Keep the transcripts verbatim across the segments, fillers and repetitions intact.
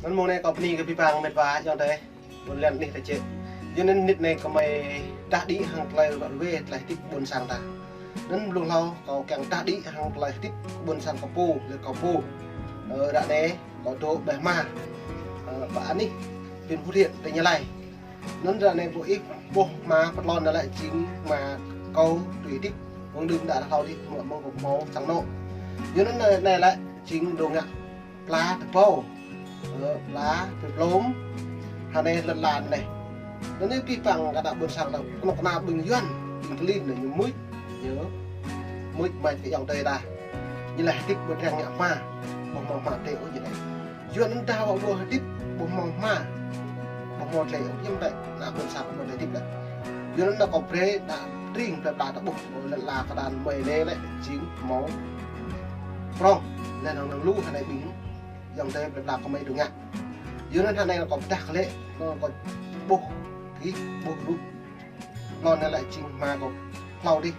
Anăn mông anei kâo bni kơ bi pang mĭt wa ayŏng adei. Ƀuôn lan anih ta čĕ. Yua anăn mnĭt anei kâo mei dah đĭ hŏng klei ruă ruê klei hdĭp ƀuôn sang ta. Anăn blŭng hlâo kâo kiăng dah đĭ hŏng klei hdĭp ƀuôn sang kâo pô, leh kâo pô. Ơ, ară anei kâo dôk ƀơi hma. Ơ, ƀă anih, huyện Phú Thiện, tỉnh Gia Lai. Anăn ară anei ƀuh ih ƀuh hma pơtlôn anei lĕ jing hma kâo tui hdĭp. Mơ̆ng đưm đă hlâo dih, mơ̆ng kâo mâo sang anôk. Yua anăn anei lĕ jing dôk ngă pla tơpâo, ơ, pla bi plôm, hŏng anei lăn ala anei. Anăn anei bi pang kơ ană ƀuôn sang ta, knŏng kơ ană ƀing Yuăn, ƀing klin anei ñu mưč, ñu mưč mač kơ ayŏng adei ta. Ñu lĕ hdĭp ƀu triăng ngă hma, ƀu mâo hma tê ôh ñu lĕ. Yuăn anăn dah wă ƀuh hdĭp, ƀu mâo hma, ƀu mâo tlei ôh, ñu mtă ană ƀuôn sang ƀu mâo tlei hdĭp lĕ. Yuăn anăn kâo brei đa tring plei pla ta ƀuh, lăn ala kơ đan mei anei lĕ jing mâo prŏng, leh anăn năng lu hŏng anei ƀing ayŏng adei plei pla kơ mei dôk ngă. Yua anăn hŏng anei kâo pơdah klei, kâo ƀuh, kih ƀuh rup. Lăn anei lĕ jing hma kâo hlâo dih.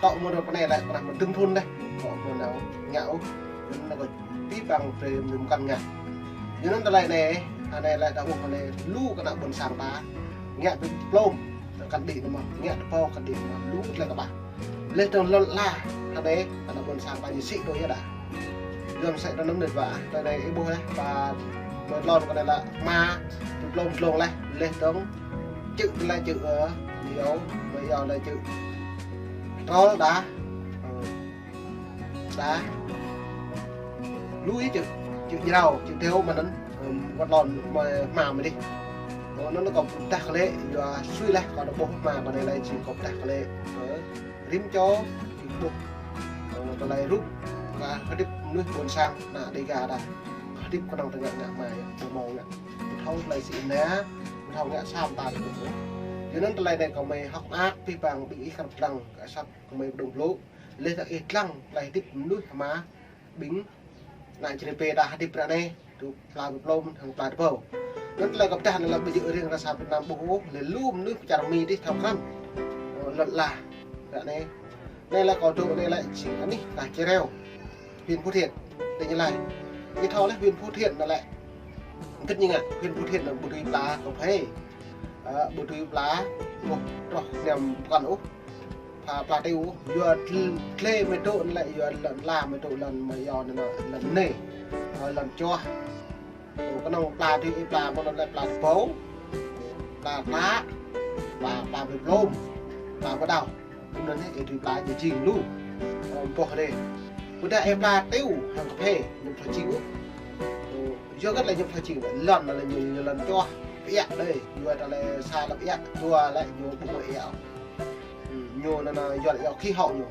Tŏ mơ̆ng rŏ pơ anei lĕ pơnah mơ̆ng dŭm thŭn leh. Kâo ƀu nao ngă ôh. Yua anăn kâo bi pang brei mnuih mkăn ngă. Yua anăn tơlơi anei, anei lĕ ta ƀuh anei lu kơ ană ƀuôn sang ta. Ngă bi plôm, kăn đĭ nao mơh, ngă tơpâo kăn đĭ nao mơh, lu tlei kƀah. Leh dơ̆ng lăn ala, kơ anei, kơ ană ƀuôn sang ta ñu sĭ dôk yơh đa. Yuăn sĭ dôk năm mnĭt wa, tơ anei ih ƀuh leh, ba, mơ̆ng lăn kơ anei lĕ, hma, bi plôm dlông leh, leh dơ̆ng, čư̆ leh čư̆, ơ, yâo, mơ̆ng yâo leh čư̆. Trôl đa, ơ, đa. Lu yơh čư̆, čư̆ jrao, čư̆ teo mơ̆ng anăn, ơ, wăt lăn, mơ̆ng hma mơ̆ng dih. Ơ, anăn kâo pơdah klei, yua sui leh, kâo dôk ƀuh hma, kơ anei lĕ jing kâo pơdah klei, ơ, rĭm čô, ih ƀuh, ơ, tơlơi rup, kơ hdĭp mnuih ƀuôn sang, ană Dega đa. Hdĭp knŏng tơngă ngă hma yơh, ƀu mâo ngă. Ƀu thâo tơlơi sĭ nă, ƀu thâo ngă sa mta ôh. Yua anăn tơlơi anei kâo mei hŏk mơak, bi pang ƀing ih krăp dlăng, kơ asăp kâo mei pơdŭng blŭ. Leh dơ̆ng ih dlăng, tơlơi hdĭp mnuih hma, ƀing ană čri pê đa hdĭp ară anei, dôk pla bi plôm hŏng pla tơpâo. Anăn tơlơi kâo pơdah anăn lĕ ƀu djŏ riêng ră sa Việt Nam ƀuh ôh, leh lu mnuih pơ čar Mi dih thâo krăn. Ơ, lăn ala. Ară anei. Anei lĕ kâo dôk anei lĕ jing anih ta Čê Reo. Huyện Phú Thiện, tỉnh Gia Lai. Ih thâo leh huyện Phú Thiện anăn lĕ. Kĭt ñu ngă, huyện Phú Thiện anăn ƀu dưi pla kphê. Ơ, ƀu dưi pla, ƀuh, troh kniăm pơkŏn ôh. Pha pla têu ôh, yua dl-, dlei mei dôk anăn lĕ, yua lăn ala mei dôk lăn mei yâo anăn, lăn anei. Ơ, lăn čuah. Ơ, knŏng pla tui ih pla mơ̆ng anăn lĕ pla tơpâo, pla tlă, pla, pla bi plôm, pla bi đao. Anăn ih dưi pla ñu jing lu. Ơ, boh rê. Ƀiădah ih pla têu hŏng kphê, ñu thâo jing ôh. Ơ, yua kơ lĕ ñu thâo jing lăn, lăn ñu, ñu lăn čuah, pơiă đei, yua ta lĕ sa lăm iă, dua lĕ ñu ƀu mâo iă. Ơ, ñu anăn, anăn yua, yua khí hậu ñu.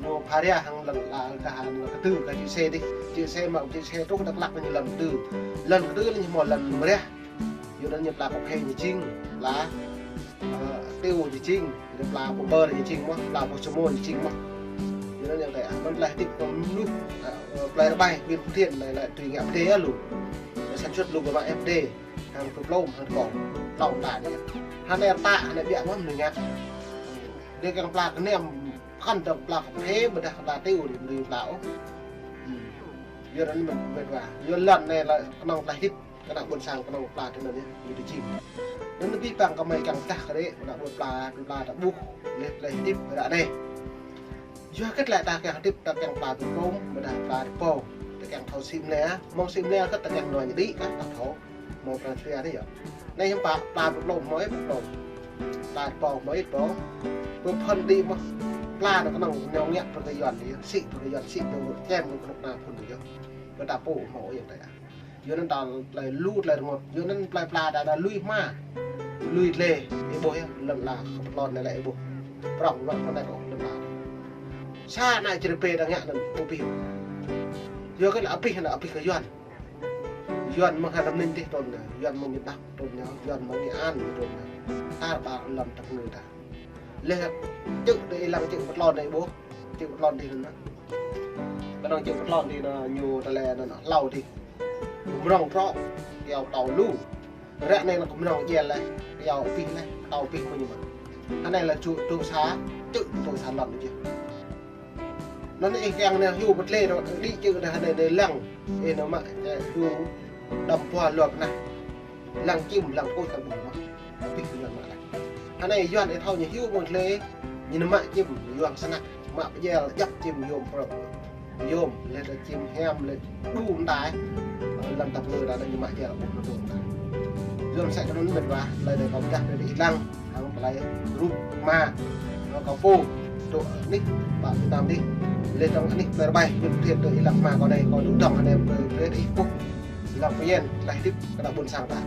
Ñu pha ria hŏng lăn ala kơ hŏng lăn kdư kơ čư̆ sê dih. Čư̆ sê mă čư̆ sê truh Dak Lak ñu lăn kdư. Lăn kdư ñu mâo lăn mriah. Yua anăn ñu pla kphê ñu jing, pla, ơ, têu ñu jing, pla pô ƀơr ñu jing mơh, pla pô čmô ñu jing mơh. Yua anăn ñu tê, mơ̆ng tơlơi hdĭp kơ mnuih, ơ, ơ, plei rơbai, huyện Phú Thiện anei lĕ tui ngă pdê lu. Sản xuất lu kơ mă ép đê, hŏng bi plôm, hŏng tơpâo, tlâo mta dih. Hŏng anei ta, hŏng anei ƀiă mơh mnuih ngă. Dê kiăng pla kniăm, pơkŏn dơ̆ng pla kphê, ƀiădah kơ pla têu dih, mnuih pla ôh. Yua anăn mĭt wa. Yua lăn anei lĕ knŏng tơlơi hdĭp, kơ ană ƀuôn sang knŏng pla tơ anăn yơh, ñu tơ jing. Anăn bi pang kơ mei kiăng pơdah kơ rê, kơ ană ƀuôn pla, ƀuôn pla ta ƀuh, leh tơlơi hdĭp ară anei. Yua kơ tơlơi ta kiăng hdĭp, ta kiăng pla bi plôm, ƀiădah pla tơpâo, ta kiăng thâo sĭ mnia, mơ̆ng sĭ mnia kơ ta kiăng nua ñu đĭ, ta, ta thâo. Mâo pla tria dih yơh. Anei hiư̆m pă pla bi plôm mâo ih bi plôm. Pla tơpâo mâo ih tơpâo. Bi phŭn đĭ mơh. Pla anăn knŏng ñu ngă brei kơ Yuăn dih yơh. Sĭ brei kơ Yuăn, sĭ brei kơ čem kơ knŭk kna phŭn dih yơh. Kơ ta pô mâo ih yơh ta. Yua anăn ta tơlơi lu tơlơi rơngot. Yua anăn plei pla ta, ta lui hma. Lui dlei. Ih ƀuh yơh, lăn ala kơ pơtlôn anei lĕ ih ƀuh. Prŏng lŏn anei kơ lăn ala. Sa ană čri pê ta ngă anăn, ƀu pih. Yua kơ anăn abih, anăn abih kơ Yuăn. Yuăn mơ̆ng Hà Nam Ninh dih trŭn nao, Yuăn mơ̆ng miền Bắc trŭn nao, Yuăn mơ̆ng Nghệ An trŭn nao. Tar ƀar lăn tăp ngư ta. Leh čư̆ dih lăng čư̆ pơtlôn dih ƀuh, čư̆ pơtlôn dih anăn. Knŏng čư̆ pơtlôn dih anăn ñu tơlơi anăn hlâo dih. Mrŏng prŏ, kyâo tâo lu. Ară anei anăn mrŏng djel leh, kyâo pih leh, tâo pih mơ̆ ñu mă. Hŏng anei lĕ čư̆ tŭ sa, čư̆ tŭ sa lăn dih. Anăn ih kiăng nao hiu pơtlê nao đĭ čư̆ nao hŏng anei lăng. Ih nao mă, ơ, hiu Đăm pua luar nah. Lăng čĭm, lăng kôč ta ƀuh mơh. Abih Yuăn mă leh. Hơnei Yuăn ih thâo ñu hiu mơ̆ng tlei, ñu nao mă čĭm, Yuăn snăk, mă pjel, djăp čĭm yôm prŏng. Yôm, leh ta čĭm hiam, leh đu mta. Lăm tăp ngơ ta ñu mă pjel, ƀuh mta. Yuăn msĕ kơ anăn mĭt wa, tlei anei kâo pdah brei ih lăng, hăng tlei rup hma, kâo pô, dôk anih, ƀă Việt Nam dih. Leh dơ̆ng anih tlei rơbeh, mĭt thiêt dôk ih lăng hma kâo anei, kâo dôk dơ̆ng anei brei, brei ih ƀuh. Lăng pơñen, tlei hdĭp kơ ană ƀuôn sang ta.